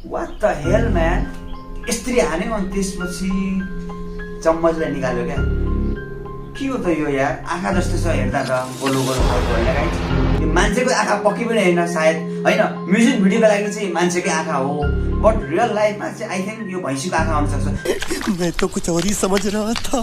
What the hell man? यस्तरी हान्यो अनि त्यसपछि चम्मचलाई निकाल्यो क्या। के हो त यो यार? आँखा जस्तो छ हेर्दा त गोलो गोलो भएको होइन गाइस। यो मान्छेको आँखा पक्कै पनि होइन सायद होइन। म्युजिक भिडियोको लागि चाहिँ मान्छेकै आँखा हो, बट रियल लाइफमा चाहिँ आई थिङ्क यो भैँसीको आँखा हुन सक्छ। मैं तो कुछ और ही समझ रहा था।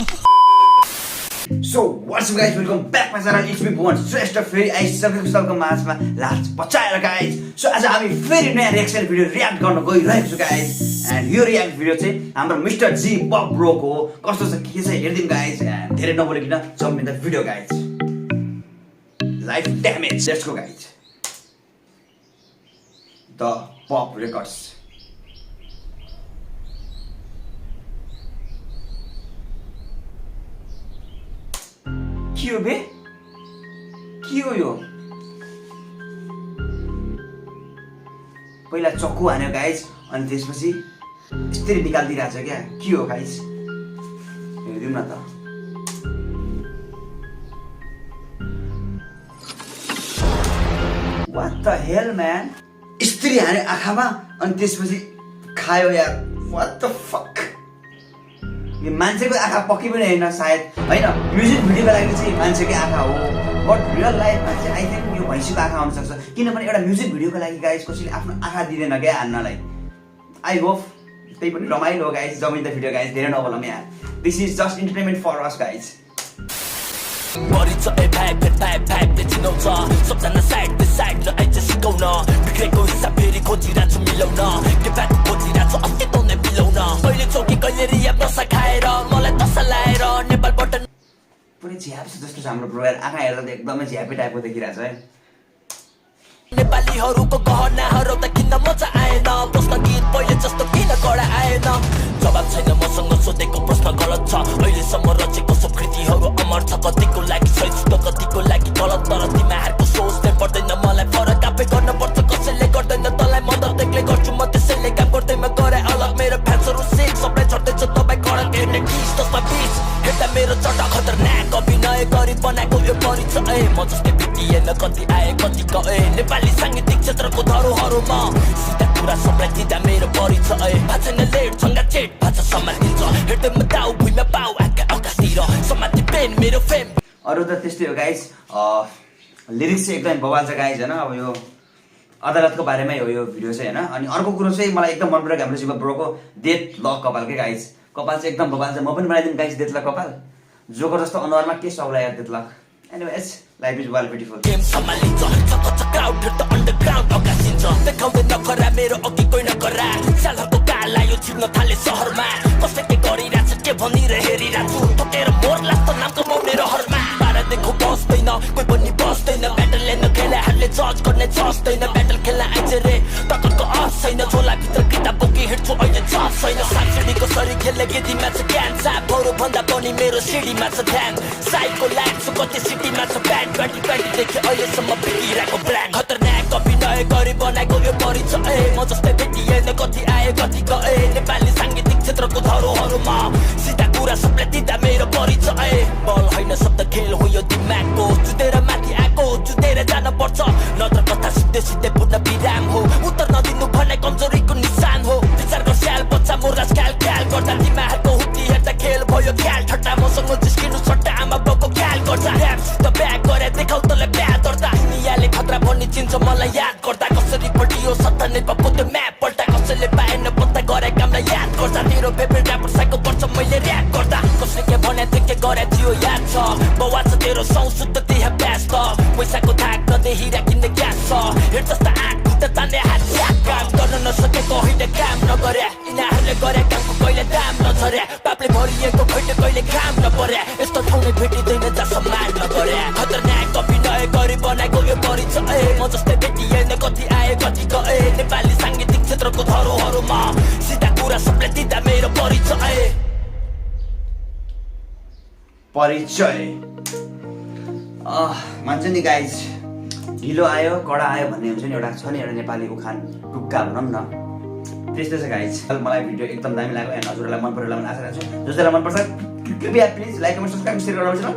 So what's up guys, welcome back my channel. It's me Bhuwan Shrestha फेरि आइसकेको सबको माझमा लाज बचाएर गाइस। सो आज हामी फेरि नयाँ रिएक्सन भिडियो रियाक्ट गर्न गइरहेको छु गाइस। एन्ड यो रियाक्ट भिडियो चाहिँ हाम्रो मिस्टर जी बब ब्रोको हो। कस्तो छ के छ हेरिदिउँ गाइस। एन्ड धेरै नबोलिकन jump in the video guys. Life damage, let's go guys. The pop records. के हो बे? के हो यो? पहिला चक्कु हान्यो गाइस अनि त्यसपछि यस्तरी निकालिदिरहेछ क्या। के हो गाइस? हेरिदिउँ न त। What the hell man? यस्तरी हान्यो आँखामा अनि त्यसपछि खायो यार। What the fuck? यो मान्छेको आँखा पक्कै पनि होइन सायद होइन। म्युजिक भिडियोको लागि चाहिँ मान्छेकै आँखा हो, बट रियल लाइफमा चाहिँ आई थिङ्क यो भैँसीको आँखा हुन सक्छ। किनभने एउटा म्युजिक भिडियोको लागि गाइस कसैले आफ्नो आँखा दिँदैन क्या हान्नलाई। आई होप त्यही पनि रमाइलो हो गाइस। जमिन द भिडियो गाइस, धेरै नबोलौँ यार। This is just entertainment for us guys. सबजना साइड बाइ साइड र आइज सिकाउन बिग्रेको हिसाब फेरि खोजिरहेको छु मिलाउन के बात खोजिरहेको छु अस्तित्व नै मिलाउन कहिले चौकी कहिले रिया नसा खाएर मलाई दशा लाएर नेपालबाट पुरै झ्याप जस्तो छ हाम्रो ब्रो यार। आँखा हेर्दा त एकदमै झ्यापे टाइपको देखिरहेछ है। नेपालीहरूको गहनाहरू त किन्न मजा आएन प्रश्न गीत पहिले जस्तो किन कडा आएन जवाब छैन मसँग सोधेको प्रश्न गलत छ अहिलेसम्म रचेको सब कृतिहरू अमर छ कतिको लागि सही त कतिको लागि गलत तर तिमीहरूको सोच्नै पर्दैन मलाई फरक आफै गर्न पर्छ कसैले गर्दैन तँलाई मद्दत एक्लै गर्छु म त्यसैले काम गर्दैमा गरे अलग मेरो फ्यान्सहरू सिक सबलाई छड्दैछ तपाईँ कडक हेर्ने ठिस दसमा बिस हेर्दा मेरो चट्टा खतरनाक अभिनय गरी बनाएको यो परिचय म जस्तै भेटिएन कति आए कति गए नेपाली साङ्गीतिक क्षेत्रको धरोहरमा सिधा कुरा सबलाई दिँदा मेरो परिचय भाषण लेट सँगै चेट भाषा सम्हालिन्छ हेर्दै म दाउ भुइँमा पाउ आँखा आकाशतिर समाति पेन मेरो फेम। अरू त त्यस्तै हो गाइस। लिरिक्स चाहिँ एकदमै बवाल छ गाइस होइन। अब यो अदालतको बारेमै हो यो भिडियो चाहिँ होइन। अनि अर्को कुरो चाहिँ मलाई एकदम मन परेको हाम्रो शिव ब्रोको डेथ ल कपालकै गाइस। कपाल चाहिँ एकदम बवाल छ। म पनि बनाइदिउँ गाइस डेथ ल कपाल। जोकर जस्तो अनुहारमा के सबलाई यार डेथ ल। Anyways life is well beautiful. Game सम्हालिन्छ चक्क क्राउड त अन्डरग्राउन्ड अगासिन्छ देखाउँदै नखरा मेरो अघि कोही नखरा सालहरूको काल आयो छिर्न थाले सहरमा कसले के गरिरहेछ के भनिर हेरिरहेको छु ठोकेर मोर लाग्छ नाम कमाउने रहरमा बाह्र देखो बस्दैन कोही पनि बस्दैन ब्याटल लिन खेलाहरूले जज गर्ने जस्दैन ब्याटल खेल्न आइज रे टक्करको अफ छैन झोलाभित्र किताब बोकी हिँड्छु अहिले जस छैन साँसिडीको सरी खेल्ने गीतीमा छ ज्ञान सापहरू भन्दा पनि मेरो सिडीमा छ ध्यान साइडको लाइन छु कति सिटीमा छ ब्यान्ड 2020देखि अहिलेसम्म बिगिरहेको ब्रान्ड खतरनाक अभिनय गरी बनाएको यो परिचय म जस्तै भेटिएन कति आए कति गए नेपाली साङ्गीतिक क्षेत्रको धरोहरमा सिधा कुरा सबले दिँदा मेरो परिचय बल होइन शब्द खेल हो यो दिमागको जुतेर माथि आएको जुतेर जान पर्छ नत्र कथा सिधै सिधै पूर्ण विराम हो उत्तर नदिनु भने कमजोरीको निशान हो विचार गर स्याल बच्चा मोराज ख्याल ख्याल गर्दा तिमीहरूको हुत्ती हेर्दा खेल भयो ख्याल ठट्टा मसँग जिस्किनु सट्टा आमा बाउको ख्याल गर्छ ऱ्याप्स त ब्याग गरे देखाउ तँलाई प्यार गर्दा दुनियाँले खतरा भन्ने चिन्छ मलाई याद गर्दा कसरी पल्टियो सत्ता नेपालको त्यो म्याप पल्टा कसैले पाएन पत्ता गरे कामलाई याद गर्दा तेरो फेभरेट ऱ्यापर साइको पर्छ मैले ऱ्याप गर्दा कसले के भने त्यो के गरे थियो याद छ बौवा छ तेरो सौ शुद्ध देह व्यस्त पैसाको थाक नदेहिरा किन्ने ग्यास छ हेर जस्ता आँट खुट्टा तान्ने हात काम गर्न नसकेको होइन काम नगरे यिनीहरूले गरे कामको कहिले दाम नछरे पापले भरिएको खैटे कहिले काम नपरे यस्तो ठाउँ नै भेटिँदैन जहाँ सम्मान नगरे खतरनाक अभिनय गरी बनाएको यो परिचय म जस्तै भेटिएन कति आए कति गए नेपाली साङ्गीतिक क्षेत्रको धरोहरमा सिधा कुरा सबले दिँदा मेरो परिचय। मान्छ नि गाइज ढिलो आयो कडा आयो भन्ने हुन्छ नि एउटा छ नि एउटा नेपाली उखान टुक्का भनौँ न त्यस्तै छ गाइज। मलाई भिडियो एकदम दामी लाग्यो एन्ड हजुरहरूलाई मन पऱ्यो भने आशा राख्छु जसलाई मनपर्छ कृपया please like comment subscribe share गर्नुहोस् न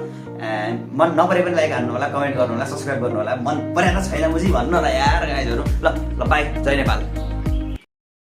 एन्ड मन नपरे पनि लाइक हान्नु होला कमेन्ट गर्नु होला सब्सक्राइब गर्नु होला मन परेन छैन मुजी भन्नु होला यार गाइजहरू। ल बाई जय नेपाल।